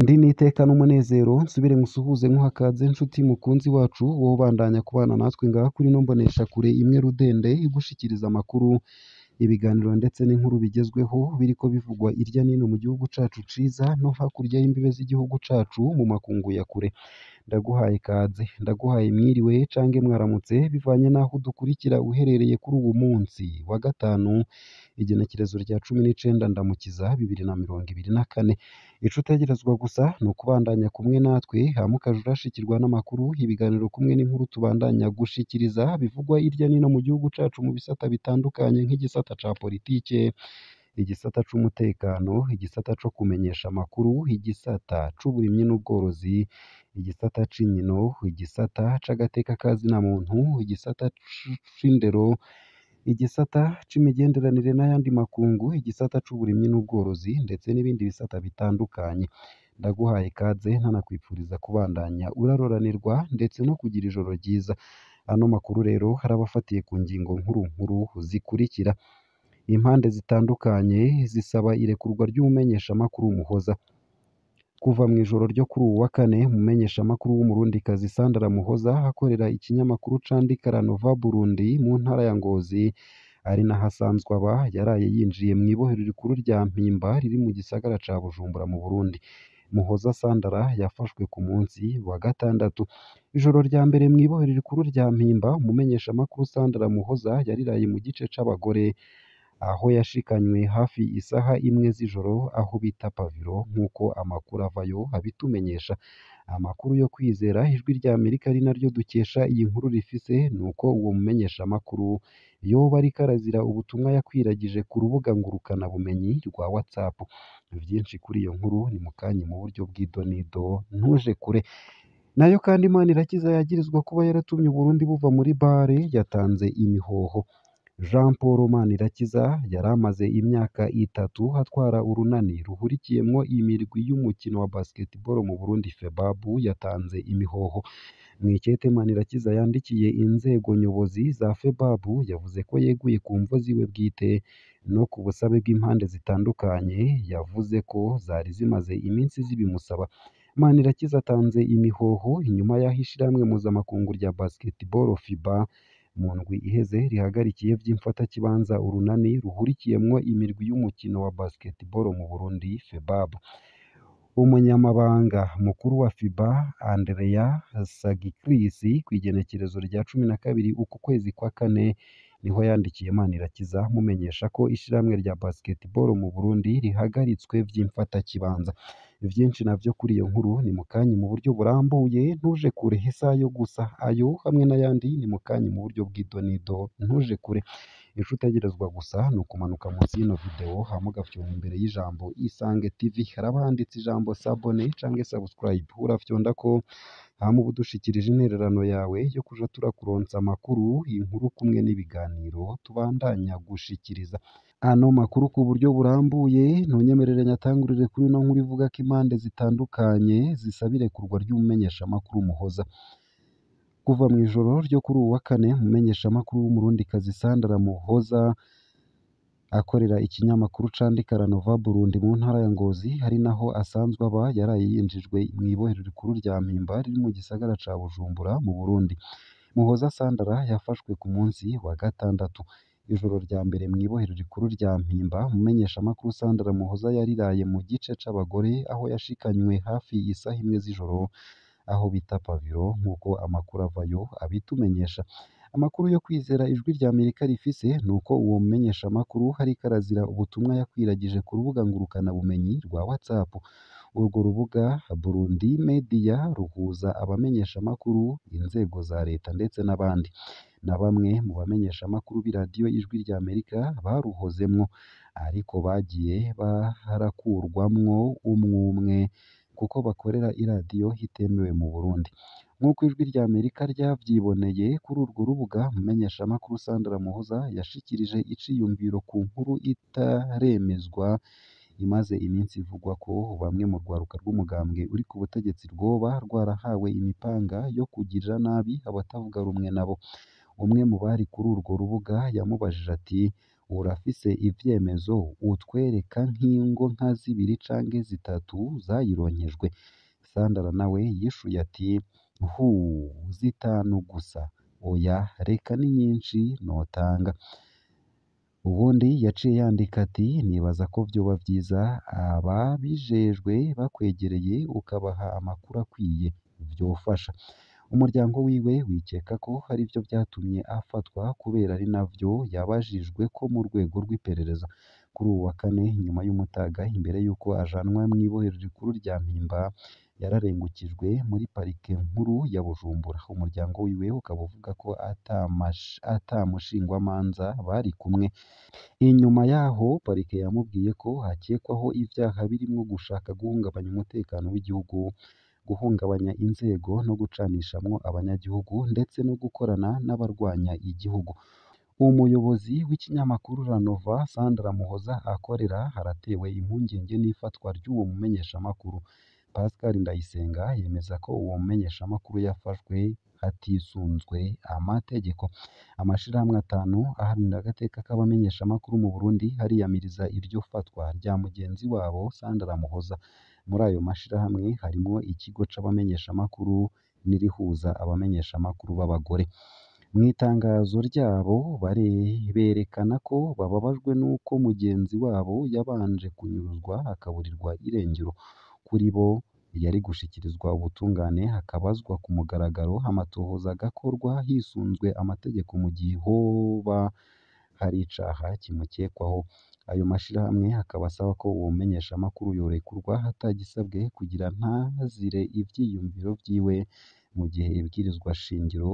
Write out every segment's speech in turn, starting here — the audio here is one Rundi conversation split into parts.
Ndi n'iteka n'umunezero nsubire nkusuhuze nkuhakaze nshuti mukunzi wacu wowe ubandanya kubana natwe ngaha kuri ino mboneshakure imwe rudende igushikiriza amakuru, ibiganiro ndetse n'inkuru bigezweho biriko bivugwa irya nino mu gihugu cacu ciza no hakurya y'imbibe z'igihugu cacu mu makungu ya kure. Ndaguhaye ikaze, ndaguhaye mwiriwe cange mwaramutse bivanye n'aho udukurikira uherereye kuri uwu munsi wa gatanu igenekerezo rya 19 Ndamukiza 2024. Ico utegerezwa gusa ni ukubandanya kumwe natwe hama ukaja urashikirwa n'amakuru, ibiganiro kumwe n'inkuru tubandanya gushikiriza bivugwa irya nino mu gihugu cacu mu bisata bitandukanye nk'igisata ca politike, igisata c'umutekano, igisata co kumenyesha amakuru, igisata c'uburimyi n'ubworozi, igisata c'inkino, igisata c'agateka ka zina muntu, igisata c'indero, igisata c'imigenderanire n'ayandi makungu, igisata c'uburimyi n'ubworozi ndetse n'ibindi bisata bitandukanye. Ndaguhaye ikaze ntanakwipfuriza kubandanya uraroranirwa ndetse no kugira ijoro ryiza. Ano makuru rero harabafatiye ku ngingo nkuru nkuru zikurikira: impande zitandukanye zisaba irekurwa ry'umumenyeshamakuru Muhoza. Kuva mw'ijoro ryo kuri uwu wa kane, umumenyeshamakuru w'umurundikazi Sandra Muhoza akorera ikinyamakuru candika La Nova Burundi mu ntara ya Ngozi ari naho asanzwe aba, yaraye yinjiye mw'ibohero rikuru rya Mpimba riri mu gisagara ca Bujumbura mu Burundi. Muhoza Sandra yafashwe ku munsi wa gatandatu. Ijoro rya mbere mw'ibohero rikuru rya Mpimba, umumenyeshamakuru Sandra Muhoza yariraye mu gice c'abagore aho yashikanywe hafi isaha imwe z'ijoro aho bita Paviro nk'uko amakuru avayo abitumenyesha. Amakuru yo kwizera Ijwi rya Amerika ari naryo dukesha iyi nkuru rifise nuko uwo mumenyeshamakuru yoba ariko arazira ubutumwa yakwiragije ku rubuga ngurukanabumenyi rwa WhatsApp. Vyinshi kuri iyo nkuru ni mukanya mu buryo bw'idonido ntuje kure. Nayo kandi Manirakiza yagirizwa kuba yaratumye Uburundi buva muri bare yatanze imihoho. Jean Paul Manirakiza yari amaze imyaka 3 atwara urunani ruhurikiyemwo imirwi y'umukino wa basketball mu Burundi FEBAB yatanze imihoho. Mw'ikete Manirakiza yandikiye inzego nyobozi za FEBAB yavuze ko yeguye ku mvo ziwe bwite no ku busabe bw'impande zitandukanye yavuze ko zari zimaze iminsi zibimusaba. Manirakiza atanze imihoho inyuma y'aho ishirahamwe mpuzamakungu rya basketball FIBA mu ndwi iheze rihagarikiye vy'imfatakibanza urunani ruhurikiyemwo imirwi y'umukino wa basketball mu Burundi FEBAB. Umunyamabanga mukuru wa FIBA Andrea Sagikris kw'igenekerezo rya 12 uku kwezi kwa kane niho yandikiye Manirakiza amumenyesha ko ishirahamwe rya basketball mu Burundi rihagaritswe vy'imfatakibanza. Vyinshi navyo kuri iyo nkuru ni mukanya mu buryo burambuye ntuje kure isaha yo gusa ayo hamwe n'ayandi ni mukanya mu buryo bw'idonido ntuje kure. Ico utegerezwa gusa ni ukumanuka munsi y'ino video hama ugafyonda imbere y'ijambo Isange TV haraba handitse ijambo s'abonner canke subscribe urafyondako hama uba udushikirije intererano yawe yo kuja turakuronsa amakuru, inkuru kumwe n'ibiganiro tubandanya gushikiriza. Ano makuru ku buryo burambuye ntunyemerere nyatangurire kuri ino nkuru ivuga ko impande zitandukanye zisaba irekurwa ry'umumenyeshamakuru Muhoza. Kuva mw'ijoro ryo kuri uwu wa kane, umumenyeshamakuru w'umurundikazi Sandra Muhoza akorera ikinyamakuru candika La Nova Burundi mu ntara ya Ngozi ari naho asanzwe aba, yaraye yinjijwe mw'ibohero rikuru rya Mpimba riri mu gisagara ca Bujumbura mu Burundi. Muhoza Sandra yafashwe ku munsi wa gatandatu. Ijoro rya mbere mw'ibohero rikuru rya Mpimba, umumenyeshamakuru Sandra Muhoza yariraye mu gice c'abagore aho yashikanywe hafi isaha imwe z'ijoro aho bita Paviro nk'uko amakuru avayo abitumenyesha. Amakuru yo kwizera Ijwi rya Amerika rifise nuko uwo mumenyeshamakuru ariko arazira ubutumwa yakwiragije ku rubuga ngurukanabumenyi rwa WhatsApp. Urwo rubuga Burundi Media ruhuza abamenyeshamakuru, inzego za leta ndetse n'abandi. Na bamwe mu bamenyeshamakuru b'iradiyo Ijwi rya Amerika baruhozemwo, ariko bagiye barakurwamwo umwumwe kuko bakorera iradiyo itemewe mu Burundi. Nk'uko Ijwi rya Amerika ryavyiboneye kuri urwo rubuga, umumenyeshamakuru Sandra Muhoza yashikirije iciyumviro ku nkuru itaremezwa imaze iminsi ivugwa ko bamwe mu rwaruka rw'umugambwe uri ku butegetsi rwoba rwarahawe imipanga yo kugirira nabi abatavuga rumwe nabo. Umwe mu bari kuri urwo rubuga yamubajije ati: "Urafise ivyemezo utwereka nk'ingo nka zibiri canke zitatu zayironkejwe?" Sandra nawe yishuye ati: "Huu, zitanu gusa? Oya reka ni nyinshi notanga." Uwundi yaciye yandika ati: "Nibaza ko vyoba vyiza ababijejwe bakwegereye ukabaha amakuru akwiye, vyofasha." Umuryango wiwe wikeka ko arivyo vyatumye afatwa kubera ari navyo yabajijweko mu rwego rw'iperereza. Kuri uwu wa kane inyuma y'umutaga imbere y'uko ajanwa mw'ibohero rikuru rya Mpimba, yararengukijwe muri parike nkuru ya Bujumbura. Umuryango wiwe ukaba uvuga ko ata mushingwamanza bari kumwe. Inyuma yaho parike yamubwiye ko akekwaho ivyaha birimwo gushaka guhungabanya umutekano w'igihugu, guhungabanya inzego no gucanishamwo abanyagihugu ndetse no gukorana n'abarwanya igihugu. Umuyobozi w'ikinyamakuru Ranova, Sandra Muhoza akorera, aratewe impungenge n'ifatwa ry'uwo mumenyeshamakuru. Pascal Ndayisenga yemeza ko uwo mumenyeshamakuru yafashwe hatisunzwe amategeko. Amashirahamwe atanu aharanira agateka k'abamenyeshamakuru mu Burundi ariyamiriza iryo fatwa rya mugenzi wabo Sandra Muhoza. Muri ayo mashirahamwe harimwo ikigo c'abamenyeshamakuru n'irihuza abamenyeshamakuru b'abagore. Mw'itangazo ryabo berekana ko bababajwe n'uko mugenzi wabo yabanje kunyuruzwa akaburirwa irengero. Kuri bo yari gushikirizwa ubutungane akabazwa ku mugaragaro, amatohoza agakorwa hisunzwe amategeko mu gihe hoba hari icaha kimukekwaho. Ayo mashirahamwe akaba asaba ko uwo mumenyeshamakuru yorekurwa atagisabwe kugira ntazire ivyiyumviro vyiwe mu gihe ibwirizwa shingiro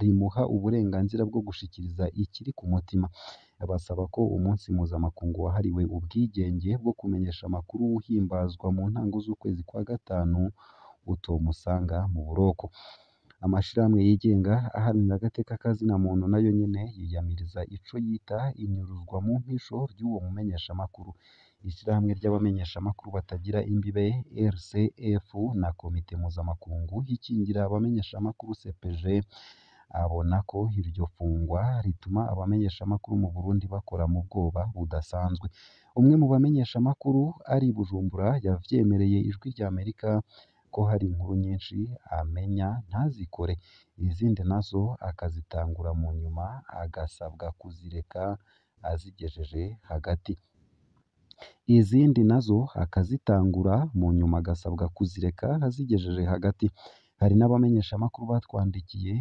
rimuha uburenganzira bwo gushikiriza ikiri ku mutima. Basaba ko umunsi mpuzamakungu wahariwe ubwigenge bwo kumenyesha amakuru uhimbazwa mu ntango z'ukwezi kwa gatanu utomusanga mu buroko. Amashirahamwe yigenga aharanira agateka ka zina muntu nayo nyene yiyamiriza ico yita inyuruzwa mu mpisho ry'uwo mumenyeshamakuru. Ishirahamwe ry'abamenyeshamakuru batagira imbibe RCF na komite mpuzamakungu ikingira abamenyeshamakuru CPG abona ko iryo fungwa rituma abamenyeshamakuru mu Burundi bakora mu bwoba budasanzwe. Umwe mu bamenyeshamakuru ari i Bujumbura yavyemereye Ijwi ry'Amerika ko hari inkuru nyinshi amenya ntazikore, izindi nazo akazitangura mu nyuma agasabwa kuzireka azigejeje hagati. Izindi nazo akazitangura mu nyuma agasabwa kuzireka azigejeje hagati. Hari n'abamenyeshamakuru batwandikiye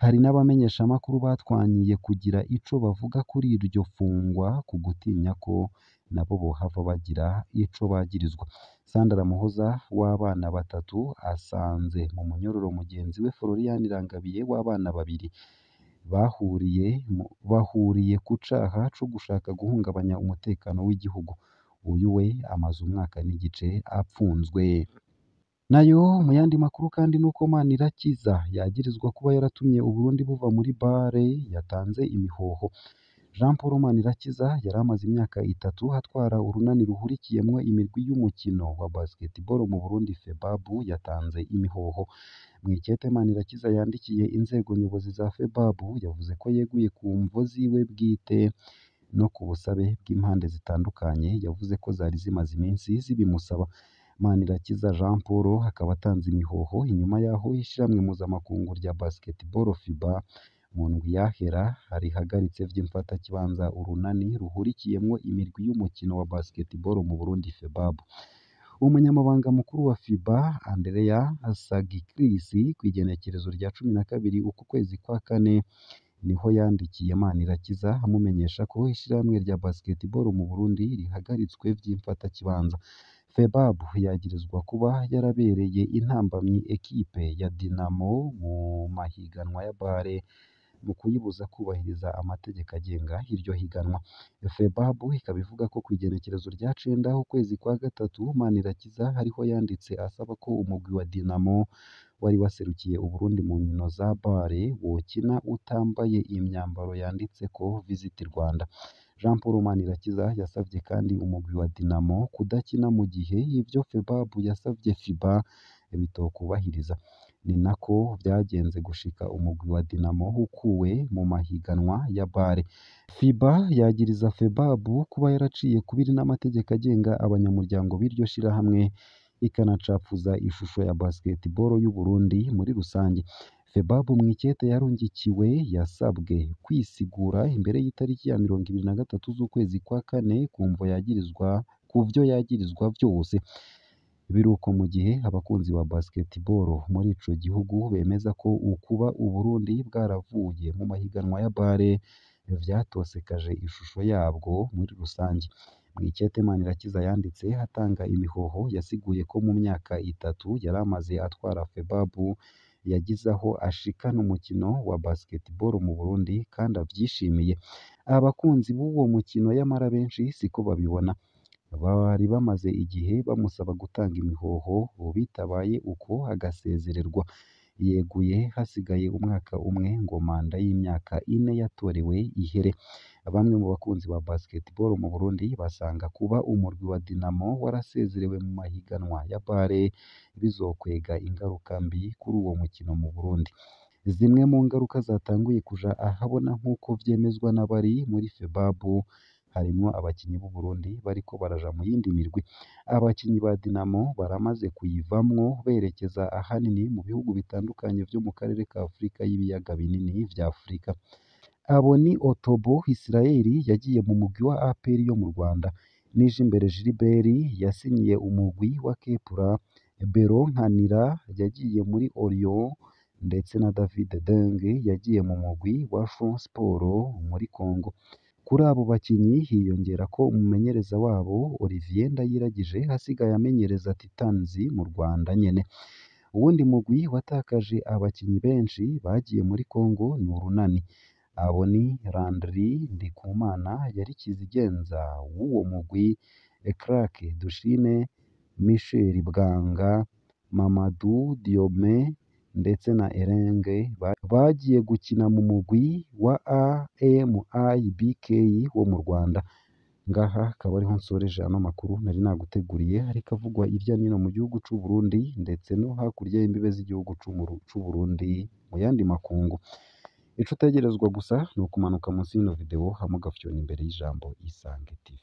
hari n'abamenyeshamakuru batwanyiye kugira ico bavuga kuri iryo fungwa ku gutinya ko nabo bohava bagira ico bagirizwa. Sandra Muhoza w'abana batatu asanze mu munyororo mugenzi we Florian Irangabiye w'abana babiri. Bahuriye ku caha co gushaka guhungabanya umutekano w'igihugu. Uyu we amaze umwaka n'igice apfunzwe. Nayo mu yandi makuru kandi nuko Manirakiza yagirizwa kuba yaratumye Uburundi buva muri bare yatanze imihoho. Jean Paul Manirakiza yari amaze imyaka itatu atwara urunani ruhurikiyemwo imirwi y'umukino wa basketball mu Burundi FEBAB yatanze imihoho. Mw'ikete Manirakiza yandikiye inzego nyobozi za FEBAB yavuze ko yeguye ku mvo ziwe bwite no ku busabe bw'impande zitandukanye yavuze ko zari zimaze iminsi zibimusaba. Manirakiza Jean Paul akaba atanze imihoho inyuma y'aho ishirahamwe mpuzamakungu rya basketball FIBA mu ndwi yahera rihagaritse vy'imfatakibanza urunani ruhurikiyemwo imirwi y'umukino wa basketball mu Burundi FEBAB. Umunyamabanga mukuru wa FIBA Andrea Sagikris kw'igenekerezo rya 12 uku kwezi kwa kane niho yandikiye Manirakiza amumenyesha ko ishirahamwe rya basketball mu Burundi rihagaritswe vy'imfatakibanza. FEBAB yagirizwa kuba yarabereye intambamyi ekipe ya Dinamo mu mahiganwa ya bare mu kuyibuza kubahiriza amategeko agenga iryo higanwa. FEBAB ikaba ivuga ko kw'igenekerezo rya 9 ukwezi kwa gatatu Manirakiza ariho yanditse asaba ko umugwi wa Dinamo wari waserukiye Uburundi mu nkino za bare wokina utambaye imyambaro yanditseko Visit Rwanda. Jean Paul Manirakiza yasavye kandi umugwi wa Dinamo kudakina mu gihe ivyo FEBAB yasavye FIBA bitokubahiriza. Ni nako vyagenze gushika umugwi wa Dinamo ukuwe mu mahiganwa ya BAL. FIBA yagiriza FEBABU kuba yaraciye kubiri n'amategeko agenga abanyamuryango b'iryo shirahamwe, ikanacapfuza ishusho ya basketball y'u Burundi muri rusange. FEBABU mw'ikete yarungikiwe yasabwe kwisigura imbere y'itariki ya 23 z'ukwezi kwa kane kumvo yagirizwa kuvyo yagirizwa vyose. Biruko mu gihe abakunzi ba basketball muri ico gihugu bemeza ko ukuba Uburundi bwaravuye mu mahiganwa ya BAL vyatosekaje ishusho yabwo muri rusange. Mw'ikete Manirakiza yanditse atanga imihoho yasiguye ko mu myaka 3 yari amaze atwara FEBABU yagize aho ashikana umukino wa basketball mu Burundi kandi avyishimiye. Abakunzi b'uwo mukino yamara benshi siko babibona. Bari bamaze igihe bamusaba gutanga imihoho bitabaye uko agasezererwa. Yeguye hasigaye umwaka umwe ngo manda y'imyaka 4 yatorewe ihere. Bamwe mu bakunzi ba basketball mu Burundi basanga kuba umurwi wa Dinamo warasezerewe mu mahiganwa ya BAL bizokwega ingaruka mbi kuri uwo mukino mu Burundi. Zimwe mu ngaruka zatanguye kuja ahabona nk'uko vyemezwa n'abari muri FEBABU harimwo abakinyi b'u Burundi bariko baraja mu yindi mirwi. Abakinyi ba Dinamo baramaze kuyivamwo berekeza ahanini mu bihugu bitandukanye vyo mu karere ka Afrika y'ibiyaga binini vya Afrika. Abo ni Otobo Israel yagiye mu mugwi wa APR yo mu Rwanda, Nijimbere Gilbert yasinyiye umugwi wa Kepler, Bero Nkanira yagiye muri Orion ndetse na David Deng yagiye mu mugwi wa Front Sport muri Congo. Kuri abo bakinyi hiyongera ko umumenyereza wabo Olivier Ndayiragije asigaye amenyereza Titans mu Rwanda nyene. Uwundi mugwi watakaje abakinyi benshi bagiye muri Congo ni Urunani. Abo ni Landry Ndikumana yari kizigenza w'uwo mugwi, Clark Dushime, Michel Bwanga, Mamadou Diome ndetse na Erenge bagiye gukina mu mugwi wa AMIBK wo mu Rwanda. Ngaha akaba ariho nsoreje ano makuru nari naguteguriye ariko avugwa irya nino mu gihugu c'u Burundi ndetse no hakurya y'imbibe z'igihugu c'u Burundi mu yandi makungu. Ico utegerezwa gusa ni ukumanuka munsi y'ino video hama ugafyona imbere y'ijambo Isange TV.